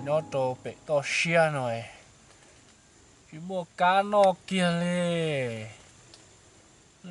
Nyob rau pem toj siab no tsis muaj kab noj kiag li.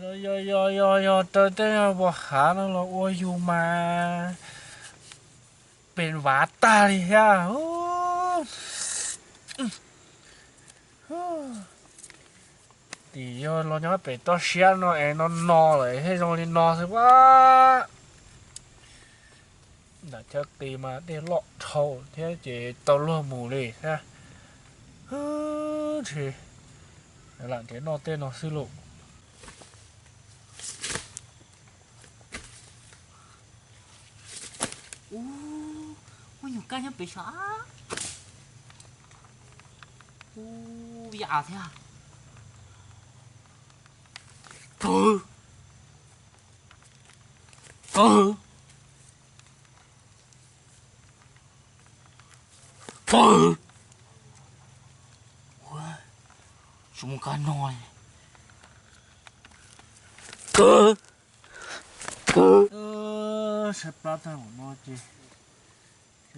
Yog yog yog yog raws tej puas hav no los ua yus mas pes vav tag li thiab. Tim yog los nyob pem toj siab no es no no lawm thiaj zoo li no xwb a. Nram chaw qis mas dej loj dhau thiab ces tau luag mus li thiab. Ntshe lam nrhiav noj tej no xwb lauj. Ub, muaj nyuag kab nyob pem sav. Ub, yam thiab. Kawg, kawg, kawg. Ua, tsis muaj kab noj li. Kawg, kawg. Saib plab tag npaum no ces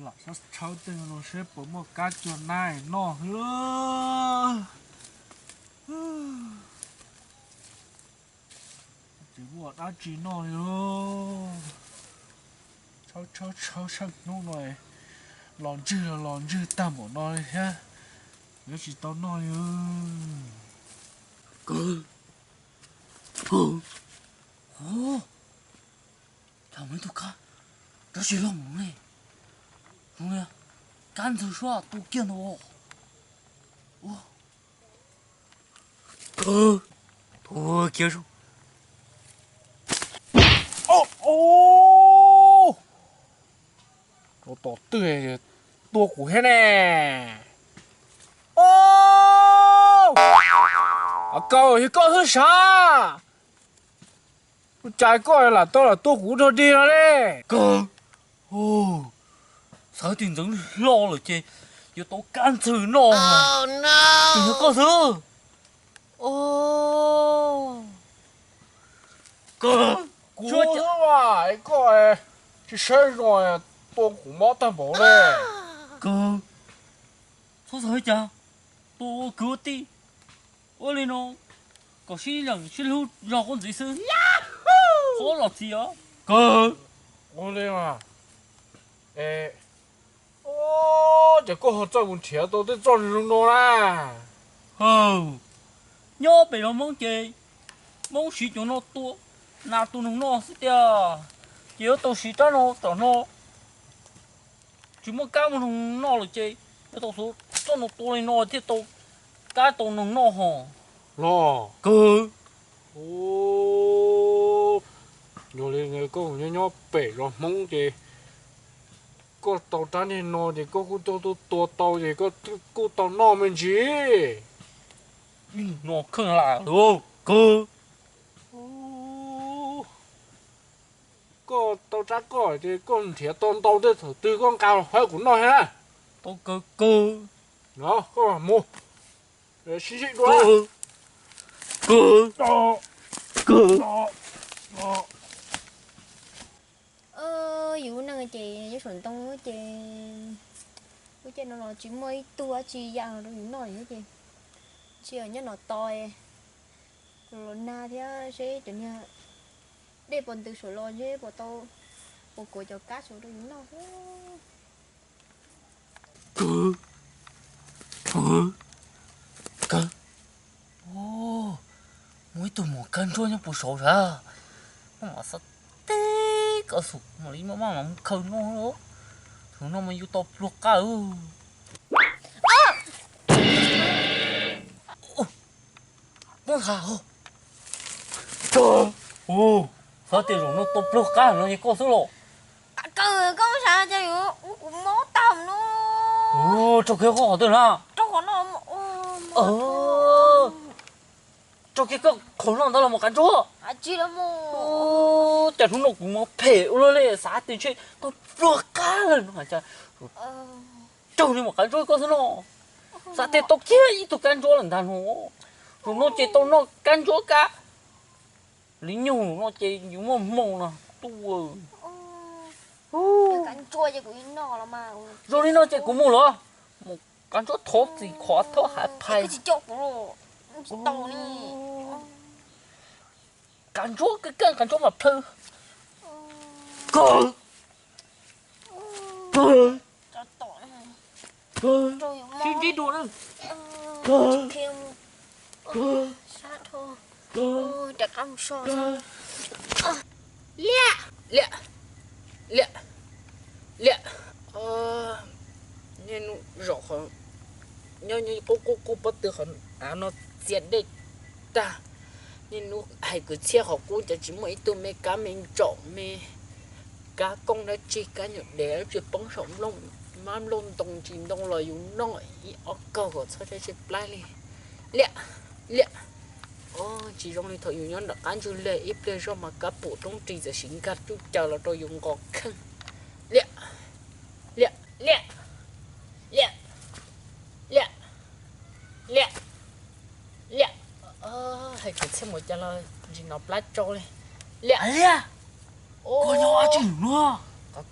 lam tshawb tshawb tej no seb puas muaj kab cua nab noj xwb. Tsis muaj dab tsi noj li. Tshawb tshawb tshawb tshawb hnub no los ntswg los ntswg tag npaum no li thiab, yuav tsis tau noj li. Kawg, kawg. Cas muaj ib tug kab dab tsi loj mus ne? Zoo li kab ntxwg suab tu kiag ntawd. Tus kiag zoo. Rau tom twg tua kuv thiab ne? Au, yog koj xwb sav. Ua cas koj lam tau lam tua kuv rog dig no ne? Kawg, xav tias ntxeev hlo lawm ces yuav tau kab ntxwg noj. Tsis yog koj xwb. Kawg, kuv xwb mas, koj tsis saib zoo tua kuv mob tag npaum li. Kawg, txhob xav li cas, tua ua kwv ua tij, ua li no kom sib lees sib hlub zog qub ntxiv xwb. Qhov los txiv os. Kawg, ua li mas, es, ces koj ho txawj mus nrhiav tau tej txoj zoo no na? Hawm, nyob pem zos Hmoob ces Hmoob siv cov no tua nas tua noog noj xwb tiag, ces yuav tau siv rab no tom no. Tsis muaj kab muaj noog noj lawm ces yuav tau xuav txoj no tua li no thiaj tau kab tau noog noj hos. Los kawg, yog li koj nyob nyob pem zos Hmoob ces koj tau rab niag no ces koj kuj tuaj tuaj tua tau ces koj kuj tau noj me ntsis. Ib nus no kheej lam lawm kawg. Koj tau rab koj ces koj nrhiav tau ntau tej thaum twg koj nqa los hab kuv noj thiab na. Tau kawg kawg. Koj mus, sib ntsib dua. Kawg, kawg. Yus lub neej ces nyob saum ntoo ces lub caij no los tsis muaj ib tug dab tsi ya rau yus noj li ces tsis nyob no tos los nag thiab seb cov niag dej puas ntws saum los seb puas tau, puas kuav cov kab saum rau yus noj. Kawg, kawg. Muaj ib tug mos kab ntsuab nyob puag saud sav. Maj mam xav teb kom xum mam li maj mam mus khaws noj. Thaum no mas yus tau pluag qab. Muab nqa. Xav tias zaum no tau pluag qab no yog koj xwb los? Kawg, koj xav cas yuav ua kuv mob tag no? Raug kiag koj qhov twg na? Raug qhov no. Raug kiag koj qhov no ntag los mos kab ntsuab? Cas hnub no kuv mob phem ua luaj li, xav tias ntshe tau pluag qab lawm no cas raug li mos kab ntsuab koj xwb no. Xav tias tau kiag ib tug kab ntsuab lawm ntag no. Zaum no ces tau noj kab ntsuab kab li nyug no ces yus muaj hmoo no tuaj. Kav ntsuab ces kuv noj los mas. Zoo li no ces kuv mus los? Mus kav ntsuab thov txim qhuav thov hav phais. Tsis coj kuv los, tsis tau li. Kav ntsuab keej keej, kav ntsuab mas plhw. Kawg, kawg, sib ntsib dua na. Kawg, kawg, kawg. Liam, liam, liam, liam. Niaj hnub zaum qhov nyob nyob qub qub qub pob tw qhov av no txia dej tag. Niaj hnub hais kwv txhiaj qhov qub cas tsis muaj ib tug me kab me ntsaum me kab kooj dab tsi kab nyuam dev dab tsi poob saum nplooj, mab nplooj ntoo tsis ntoo los yus noj ib ob kaug kom txhob tshaib tshaib plab li. Liam, liam. Tsis zoo li thaum yus nyob nram qab ntsug liag ib pliag zoj mas kab pum roob ris txawm siv nkag cuj caws los rau yus nqos kheej. Liam, liam, liam, liam, liam, liam, liam. Hais kwv txhiaj mus cas los ntsis no plab tsau li. Liam, liam. Koj nyob dab tsi no?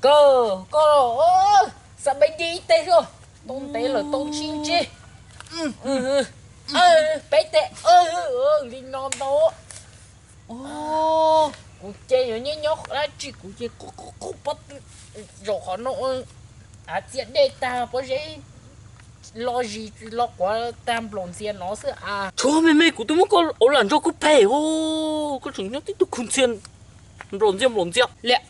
Koj, koj, xav peb nti ib teg xwb. Tau ntev lawm tau ntsib ntsib. Peb teg li no ntau. Kuv ces yuav nyob nyob dab tsi kuv ces qub qub pob tw zaum qhov no av txia dej tag pob zeb lo zis lo quav tag nplaum ntxias no xwb a. Tshuav me me kuv twb muab koj ua lam nrog kuv phem, koj tseem nyob tib tug khu ntxhias nplaum ntxias nplaum ntxias. Liam,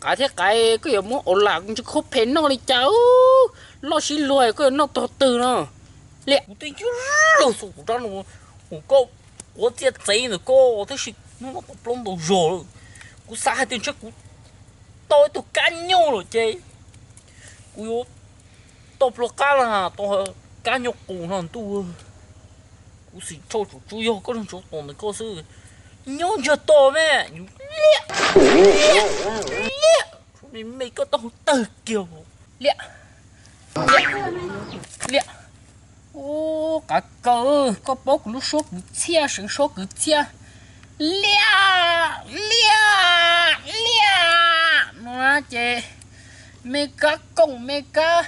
qav thiab qav, koj yuav muab ua lam nrog kuv phem noj li cas? Loj sib luag koj yuav noj tog twg no? Liam, kuv twb ywj lug xu kuv rab no mus koj quav txiaj txev ntawm koj tab sis hnub no tau plaub ntau zog lawm. Kuv xav hais tias ntshe kuv tau ib tug kab nyuj lawm ces kuv yuav tau pluag qab los tau kab nyuj qus no ntuj. Kuv xim tshau tsum tsub yog koj leej tsuav tos ntawm koj xwb. Nyob ntsiag to me, liam, liam, liam, me me koj tau tawg kiag. Liam, liam, liam. Ub, qav kaws, koj paub kuv lub suab kwv txhiaj, seev suab kwv txhiaj. Liam, liam, liam. No ces me kab koom me kab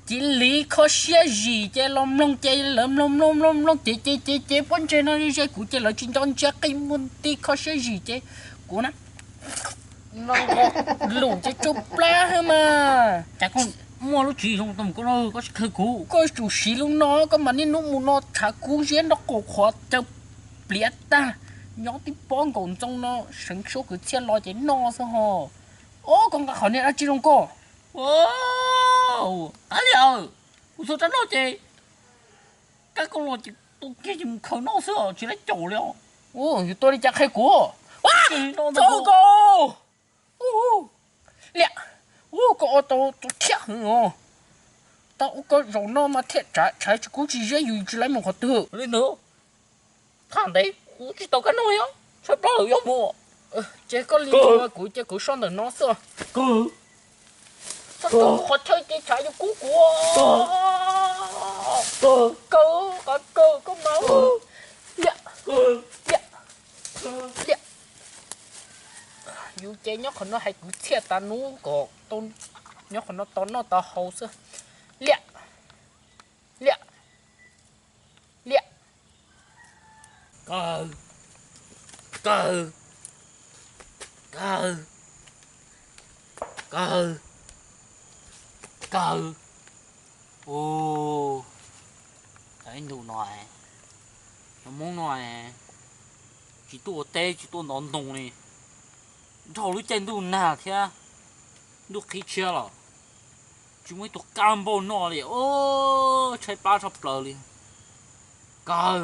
civ liv kho siab zim ces los mloog ces lawv mloog mloog mloog mloog ces ces ces ces pob ntseg no ze kuv ces lawv tsis nco ntsia qij muag nti kho siab zim ces kuv na, no nqos lum ces tsau plab xwb mas. Cas koj muaj lub tswv yim zoo tau mus koj, koj tsis khawv kuv. Koj tsum siv lub no, koj mas niaj hnub mus no tshav kub ziab nroj qaum qhuav caw pliav tag, nyob tib pob nkaus ntxoov no, seev suab kwv txhiaj los ces noj xwb ho. Ob, koj nqa qhov niag dab tsi zoo koj? Qab liam, kuv txhua rab noj ces kab koj los ces tua kiag ces mus khaws noj xwb os, tsis lab caum li os. Yus tua li cas qhia kuv. Txhob nkaus. Liam, ub, koj ua tau tau thiab heev os. Tau ua koj zaum no mas thiaj tshav tsis kub tsis ziab yus tsis lab mus qhov twg li ntawd. Tham ntev kuv tsis tau kab noj li os, tshaib plab lawm yuav mus. Ces koj li ua kuv ces kuv so ntawm no xwb. Txhob tua qhov chaw ces tshav yuav kub kuv. Kaw, qav kaw, koj mas. Liam, liam, liam. Yus ces nyob qhov no hais kwv txhiaj tas hnub kom tau nyob qhov no tau noj tau haus xwb. Liam, liam, liam. Kaw, kaw, kaw, kaw, kaw. Ub, ib ntus no, cov Hmoob no tsis tuaj ua teb tsis tuaj ntov ntoo li, dhau lub caij ntuj nag thiab ntuj qhib tshiab los tsis muaj ib tug kab npauj noj li. Ub, tshaib plab tshaj plaws li. Kaw,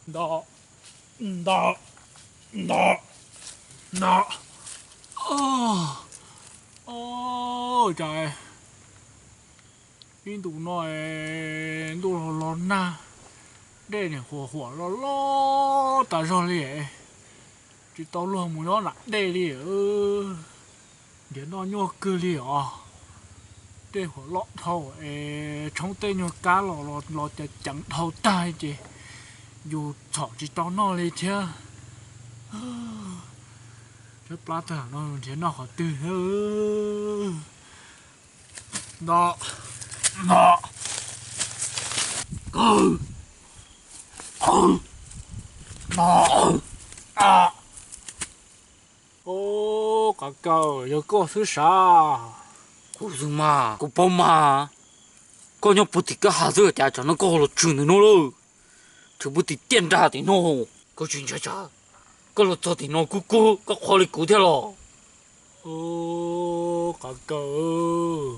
nto, nto, nto, nto. Ub, cas ib ntus no ntuj los los nag, dej niam huam huam los los tas zog li, tsis tau luag mus nyob nram dej li. Nrhiav noj nyuaj kawg li os. Dej huam loj dhau es tshoob tej nyuag kab los los ceev ceev dhau tag ces yus txhom tsis tau noj li thiab. Tshaib plab tag no nrhiav noj qhov twg? No, no, kawg, no, a. Ub, qav kaws, yog koj xwb sav? Kuv xwb mas, kuv paub mas. Koj nyob puag tim kab ha xwb cas tsam no koj ho los tshwm ntawm no lawm? Tshwm puag tim tiaj nrag tim no. Koj tsis ntshai tsam koj los txog tim no kub kub koj qhuav li kuv thiab los? Ub, qav kaws,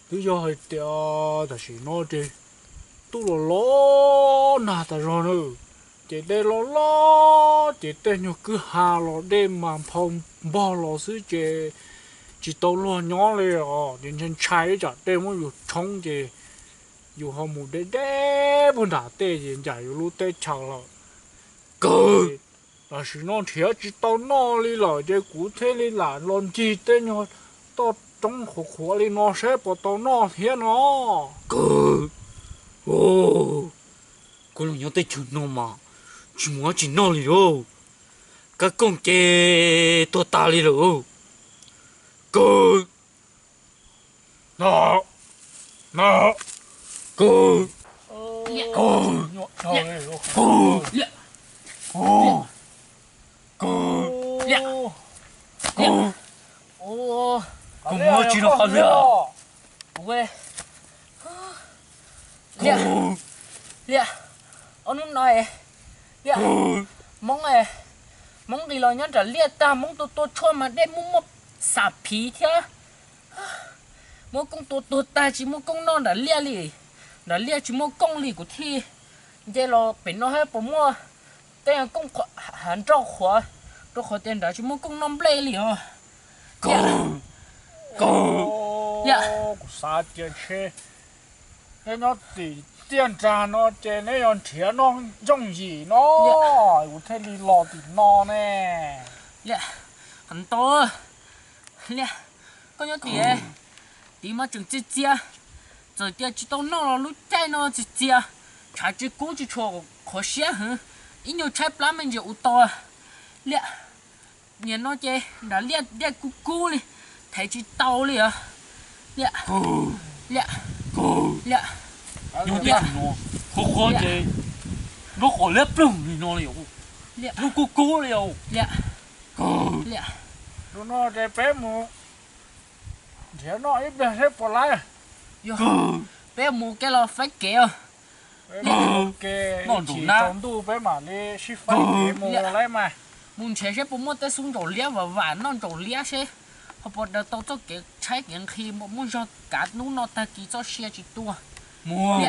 twb yog hais tias tam sim no ces twb los los nag tas zog na, ces dej los los ces tej nyuag kwj ha los dej mas nphau npog los xwb ces tsis tau luag nyob li os. Ces ntshai ntshai ib tsam dej muab yus tshoob ces yus ho mus deb deb puag nram tej ces ncaim yus lub teb chaws lawm. Kawg, tam sim no nrhiav tsis tau noj li lawm ces kuv thiaj li lam los ncig tej nyuag toj roob qhuav qhuav li no saib puas tau noj thiab no. Kawg, kuv los nyob teb chaws no mas tsis muaj dab tsi noj li lauj. Kab kooj ces tuag tas li lawm. Kawg, no, no, kawg, kawg, kawg, kawg, kawg, kawg, koj muaj dab tsi no qhov liaj? Liaj, liaj, ob hnub no liaj, Hmoob, Hmoob nqis los nyob nram liaj tag, Hmoob tua tua tshuaj mas dej muaj muaj xam phiv thiab. Muab koob tua tuag tag tsis muaj koob noj nram liaj li. Nram liaj tsis muaj koob li kuv thiaj nce los pem no saib puas muaj tej koob hav nroj qhuav, rau qhov tias nrad tsis muaj koob noj nplej li os. Kawg, kawg, liaj, kuv xav tias ntshe neb nyob tim tiaj nrag no ces neb yuav nrhiav noj yooj yim no, kuv thiaj li los tim no ne. Liaj, ntau, liaj, koj nyob tim, tid mas tseem txias txias, txawm tias tsis tau noj los lub caij no txias txias, tshav tsis kub tsis tshua qhuav siab heev, ib nyuag tshaib plab me ntsis ua tau. Liaj, nim no ces nram liaj dej kub kub li, thev tsis tau li os. Liaj, liaj, liaj, qhuav qhuav ces nruab qaum liab ploog li no li, nruab kub kub li os. Liaj, liaj, no ces peb mus nrhiav noj ib pliag seb puas laib. Yog, peb mus kev los faib kev os. Noj ntsaum nab, tsaus ntuj peb mam li sib faib kev mus lawm mas. Mus nrhiav seb puas muaj tej xub ntsaum liab vam vam noj ntsaum liab seb ho puas daws tau txoj kev tshaib kev nqhis, muaj zog kav hnub no tag kis txoj sia tsis tuag. Mus,